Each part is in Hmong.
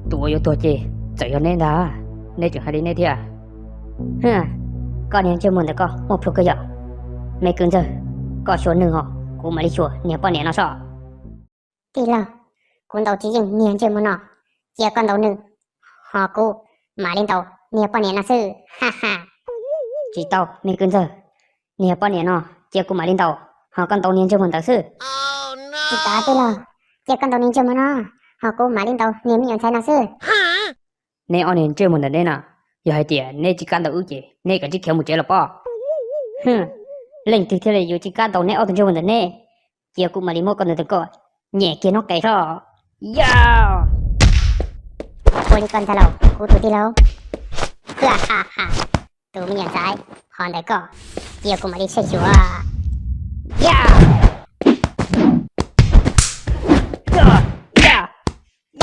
Tus uas yuav tuag ces txawm yog neb ntag, neb tseem hais li neb thiab. Hwm, koj niag ntsej muag ntawm koj muaj plhu kawg yom. Me kwv ntxawg, koj xyuas nws os, kuv mam li xyuas niag poj niam no sob. Tij laug, kuv ntaus tsis yeej niag ntsej muag no, cia koj ntaus nws, ho kuv mam li ntaus niag poj niam no xwb, ha ha. Tsis tau me kwv ntxawg, niag poj niam no cia kuv mam li ntaus, ho koj ntaus niag ntsej muag ntawd xwb. Tsis tau tij laug, cia koj ntaus niag ntsej muag no, ho kuv mam li ntaus niag me nyuam ntxhais no xwb. Neb ob niag ntsej muag ntawm neb na, yog hais tias neb tsis kam ntaus wb ces neb kav tsij khiav mus tsev los pob. Hwm, leej twg thiaj li yuav tsis kam ntaus neb ob tug ntsej muag ntawm neb? Cia kuv mam li muab koj ntawm ntawm koj nyem kiag noob qes sob. Yog. Ua li koj ntag lauj, kuv tus tij laug. Ha ha ha, tus me nyuam ntxhais, ho ntawm koj, cia kuv mam li saib xyuas. Yog. Yog, yog, yog.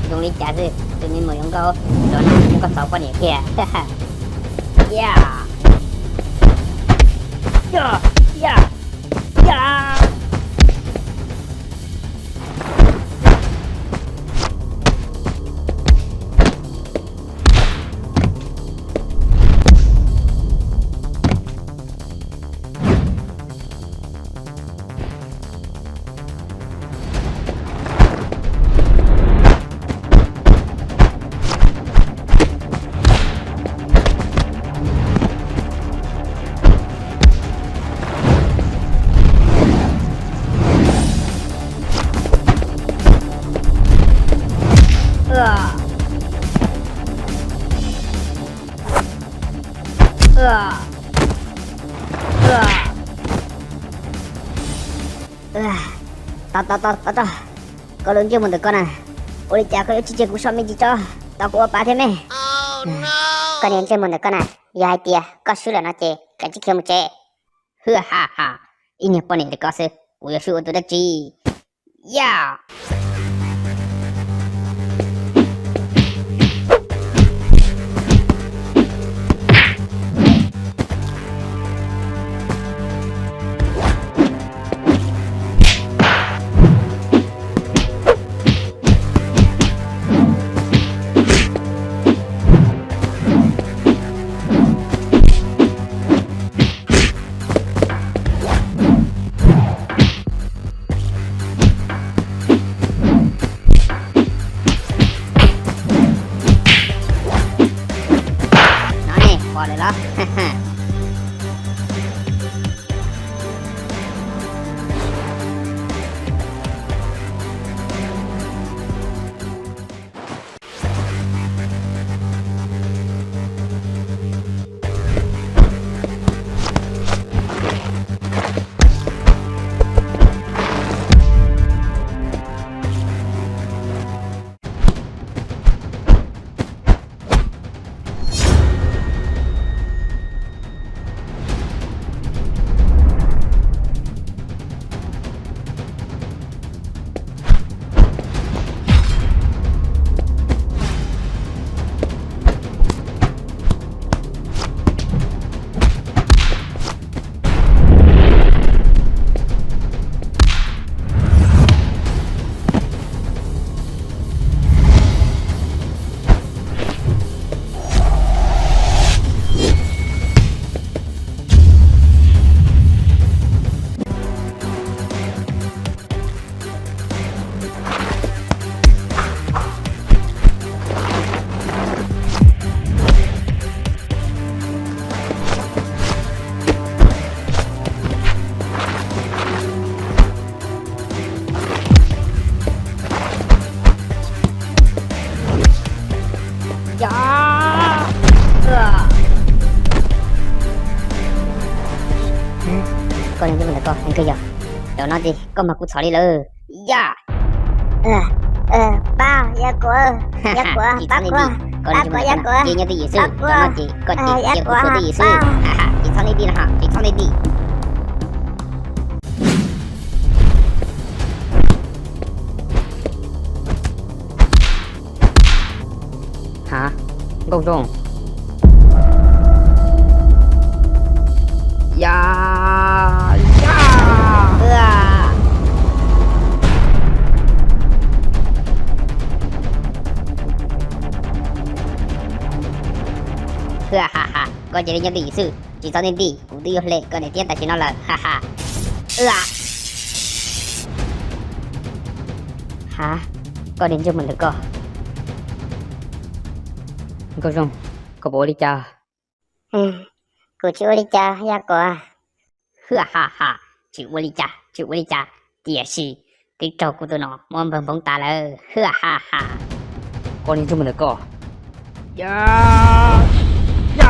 Zoo li cas xwb, tus me nyuam zoo nkauj, los no muab koj xauv poj niam kiag. Yog, yog, yog. Tau tau tau tau, koj lub ntsej muag ntawm koj na, ua li cas koj yuav tsis cia kuv so me ntsis tso, tau kuv ua pa thiab me. Koj niag ntsej muag ntawm koj na, yog hais tias koj swb lawm no ces kav tsij khiav mus tsev. Hwj ha ha, ib niag poj niam ntawm koj xwb kuv yuav swb ua tus dab tsi? Yog. No ne, pom lawm los? Koj niag ntsej muag ntawm koj, koj yog, zaum no ces koj mag kuv txhom li lawm. Yaj. Pab, Yaj Kuam, Yaj Kuam, pab kuv, pab kuv, Yaj Kuam, nyob twj ywm xwb, zaum no ces koj ces cia kuv tuag twj ywm xwb. Tsis txhob nti nti no, tsis txhob nti nti. Ha, Nkauj Zoo. Ya, ya. Ha ha ha, koj cia li nyob twj ywm xwb, tsis txhob nti nti, kuv twb yuav hle koj niam thiab tam sim no lawm, ha ha. Ha, koj niag ntsej muag ntawm koj. Nkauj Zoo, koj puas ua li cas? Kuv tsis ua li cas, Yaj Kuam. Ha ha ha, tsis ua li cas, tsis ua li cas, tiam sis twb raug kuv tus nom muab npawg nphoov tas lawm, ha ha ha. Koj niag ntsej muag ntawm koj. Ya, ya.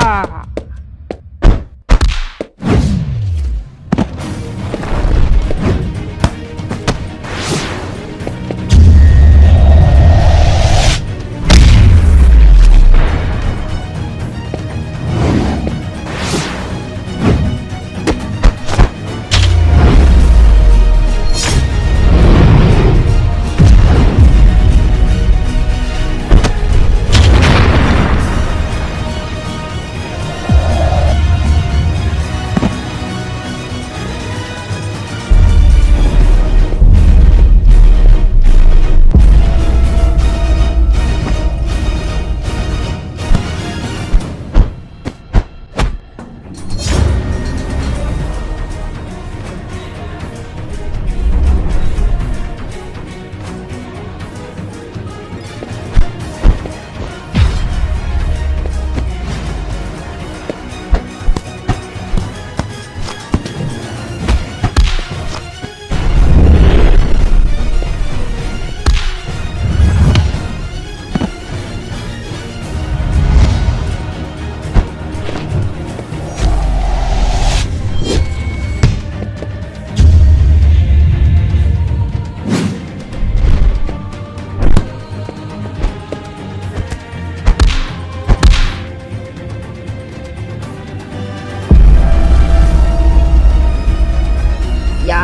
Ya,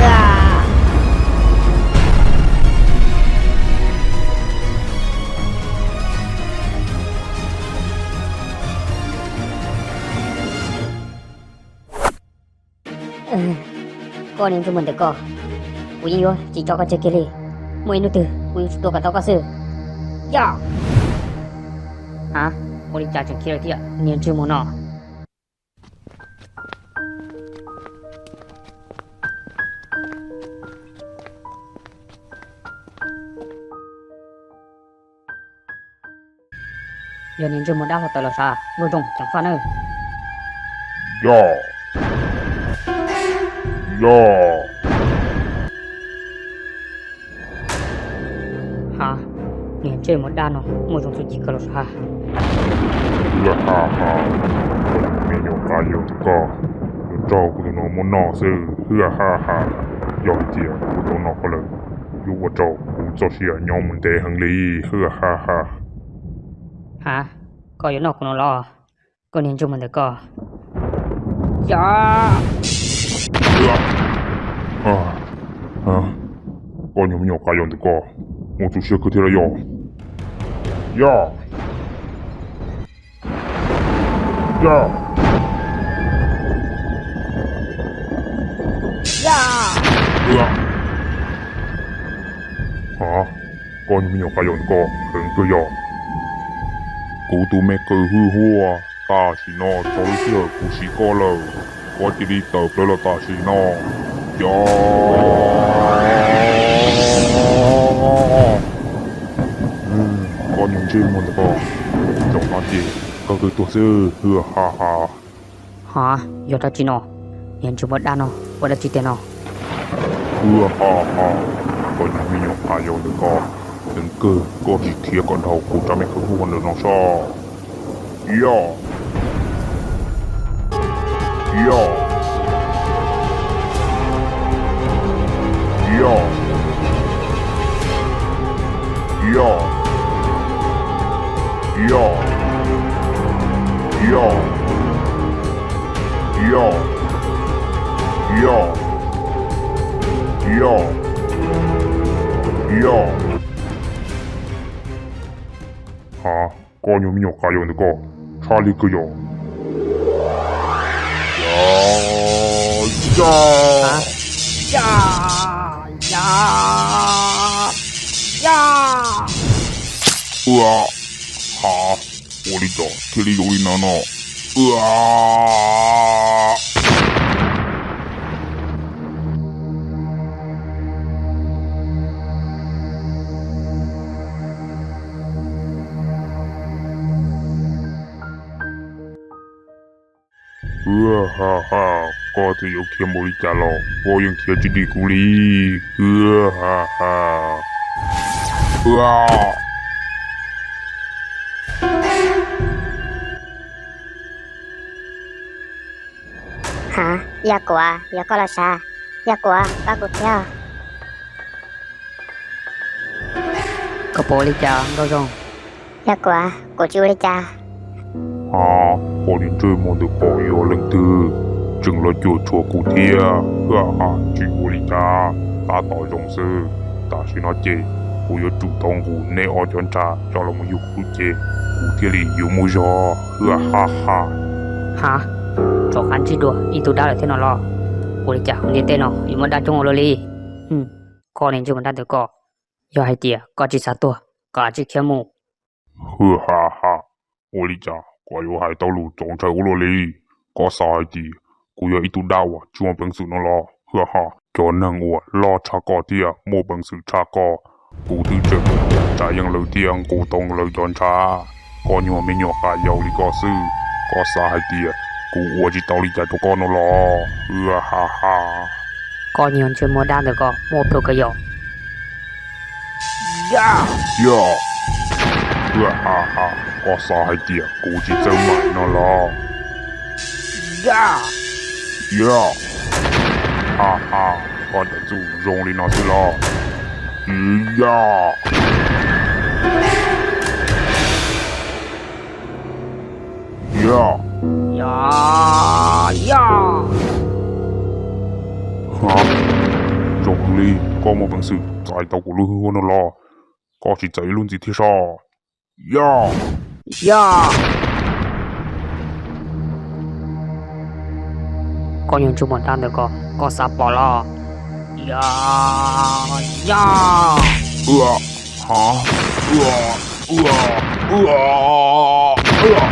ya. Koj niag ntsej muag ntawm koj, kuv yeej yuav tsis tso koj tseg kiag li. Muaj ib hnub twg kuv yuav tsum tua kom tau koj xwb. Yaj. Ha, ua li cas tseem khiav lawm thiab niag ntsej muag no? Yog niag ntsej muag dab hlo tawm los sav, Nkauj Zoo ceev faj nawb. Yaj, yaj. Ha, niag ntsej muag dab no muaj zoo txuj ci kawg los sav. Hwj ha ha, koj niag me nyuam qab yau ntawm koj, yuav raug kuv tus nom muab noj xwb, hwj ha ha. Yog hais tias kuv tau noj koj lawm, yuav ua rau kuv txoj sia nyob mus ntev heev li, hwj ha ha. Ha, koj yuav noj kuv no los? Koj niag ntsej muag ntawm koj. Yaj. Koj niag me nyuam qab yau ntawm koj, muaj txuj siab kawg thiab los yog? Yaj. Yaj. Yaj. Ha, koj niag me nyuam qab yau ntawm koj heev kawg yog. Kuv tus me qws hwj huaj, tam sim no txog lub sij hawm kuv siv koj lawm, koj cia li tawm plaws los tam sim no. Yaj. Koj niag ntsej muag ntawm koj, zaum no ces koj twb tuag xwb, hwj ha ha. Ha, yog dab tsi no? Niag ntsej muag dab no ua dab tsi tiag no? Hwj ha ha, koj niag me nyuam qab yau ntawm koj, heev kawg, koj sim khiav kom dhau kuv rab me qws hwj huaj ntawm no soj. Yaj. Yog, yog, yog, yog, yog, yog, yog, yog, yog. Ha, koj nyuag me nyuam qas yog ntawm koj, tshaj li koj yog. Ya, ya, ya, ya. Ua, ha, ua li cas thiaj li zoo li no no. Ua. Ua ha ha, koj txawm yuav khiav mus li cas los koj yeej khiav tsis dim kuv li. Ua ha ha. Ua. Ha, Yaj Kuav, yog koj los sav? Yaj Kuav, pab kuv thiab. Koj puas ua li cas Nkauj Zoo? Yaj Kuav, kuv tsis ua li cas. Ha, poj niam ntsej muag ntawm koj yog leej twg? Tseem los cuam tshuam kuv thiab. Ha ha, tsis ua li cas, tab tom zoo xwb. Tam sim no ces kuv yuav tsum tau nqus neb ob cov ntshav coj los mus yug kuv lub cev, kuv thiaj li yuav muaj zog. Ha ha ha. Ha, rov qab ntsib dua ib tug dab lawm thiab no los? Ua li cas hauv ntiaj teb no yuav muaj dab coob ua luaj li? Koj niag ntsej muag dab ntawm koj, yog hais tias koj tsis xav tuag, koj cia li khiav mus. Ha ha ha, ua li cas koj yuav hais tau lus txaus ntshai ua luaj li? Koj xav hais tias kuv yog ib tug dab uas tsis muaj peev xwm no los? Ha ha, cov neeg uas loj tshaj koj thiab muaj peev xwm tshaj koj, kuv twb tseem mus tsam yeej lawv thiab nqus tau lawv cov ntshav. Koj nyuag me nyuam qas yau li koj xwb, koj xav hais tias kuv ua tsis tau li cas rau koj no los? Ha ha ha. Koj nyuag ntsej muag dab ntawm koj muaj plhu kawg yom. Yog, ha ha ha, koj xav hais tias kuv tsis txawj maim no los? Yog, yog, ha ha, koj cov txuj zoo li no xwb los? Yog, yog, yog, yog. Ha, zoo heev li, koj muaj peev xwm txais tau kuv lub hwj huam no los? Koj tsis txawm ib lub ntxiv thiab soj? Yog, yog. Koj nyuag ntsej muag dab ntawm koj, koj xav pom los? Yog, yog. Ua, ha, ua, ua, ua, ua.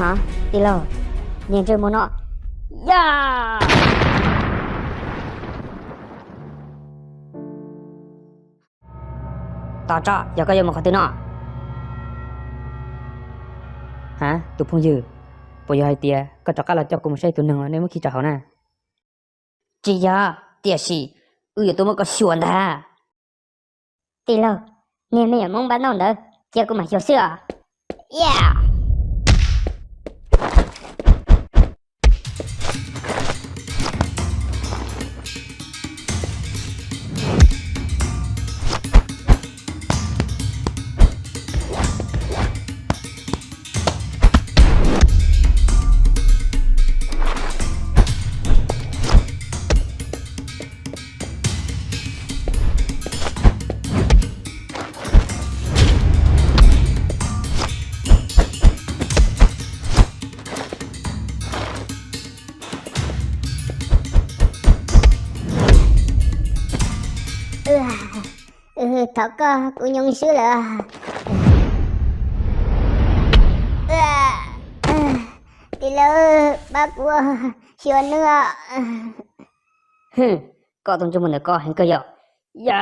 Tij laug, niag ntsej muag no, ya. Tos tso, yog koj yuav mus qhov twg no? Ha, tus phooj ywg, puas yog hais tias koj rov qab los coj kuv mus saib tus neeg uas nej muab khi rau hauv na? Tsis yog, tiam sis wb yuav tuaj muab koj xyuas ntag. Tij laug, niag me nyuam Hmoob npab nauj ntawd, cia kuv mam xyuas xwb os. Thov koj, kuv nyoo swb lawm. Tij laug, pab kuv, xyuas nws. Koj tus ntsej muag ntawm koj heev kawg yom. Ya.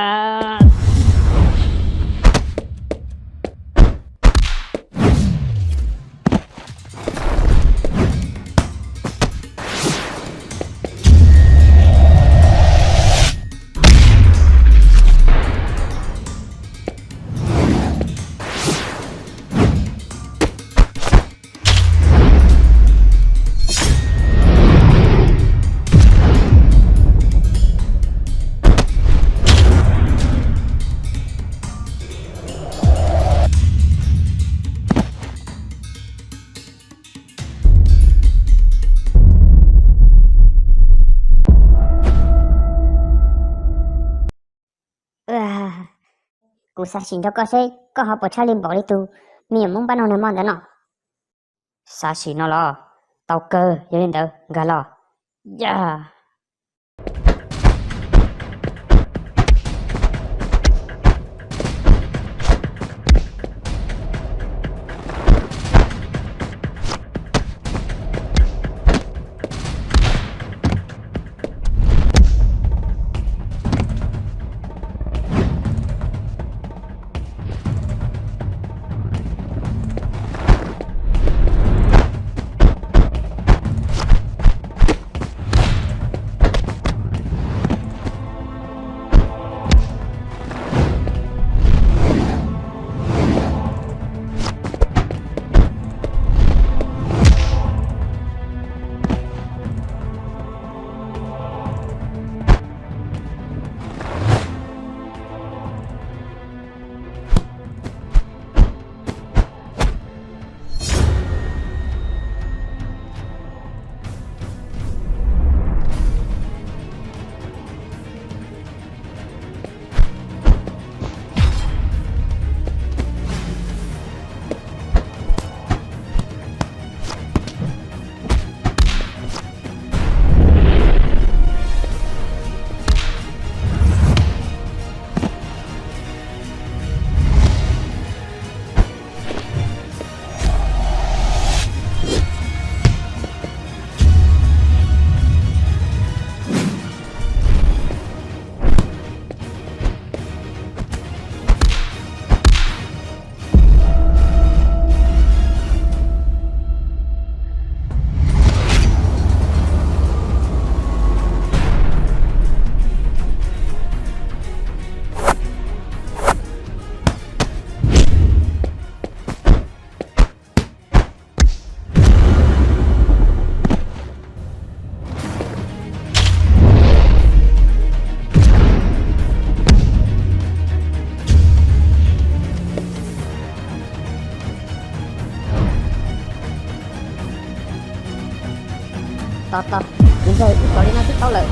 Kuv xav sim nrog koj seb koj ho puas tshaj li npaum li tus me nyuam Hmoob npab nauj nag hmo ntawd no. Xav sim no los? Tau kawg, yog li ntawd nkag los. Ya. Tos tos, kuv ntshe wb tos li no twb tau lawm.